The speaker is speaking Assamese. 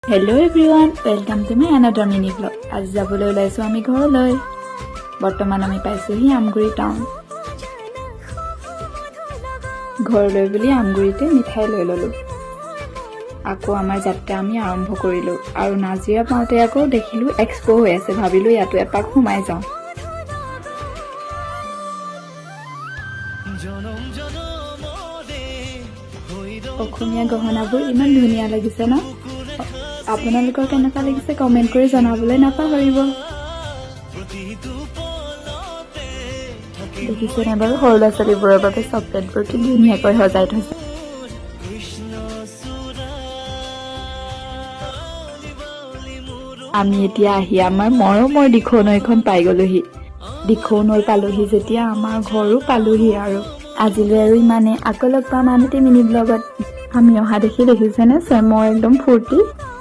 Hello everyone, welcome to my another mini vlog. আজি যাবলৈ ওলাইছোঁ আমি ঘৰলৈ। বৰ্তমান আমি পাইছোঁহি আমগুৰি টাউন। ঘৰলৈ বুলি আমগুৰিতে মিঠাই লৈ ল'লোঁ। আকৌ আমাৰ যাত্ৰা আমি আৰম্ভ কৰিলোঁ আৰু নাজিৰা পাওঁতে আকৌ দেখিলোঁ এক্সপ' হৈ আছে। ভাবিলোঁ ইয়াতো এপাক সোমাই যাওঁ। অসমীয়া গহনাবোৰ ইমান ধুনীয়া লাগিছে ন? আপোনালোকৰ কেনেকুৱা লাগিছে কমেণ্ট কৰি জনাবলৈ নাপাহৰিব। দেখিছেনে বাৰু, সৰু ল'ৰা ছোৱালীবোৰৰ বাবে চকলেটবোৰ কি ধুনীয়াকৈ সজাই থৈছে। আমি এতিয়া আহি আমাৰ মৰমৰ দিখৌ নৈখন পাই গলোহি। দিখৌ নৈ পালোহি যেতিয়া আমাৰ ঘৰো পালোহি। আৰু আজিলৈ আৰু ইমানে। আকৌ লগ পাম আন এটি মিনি ব্লগত। আমি অহা দেখি দেখিছেনে চেমৰ একদম ফূৰ্তি।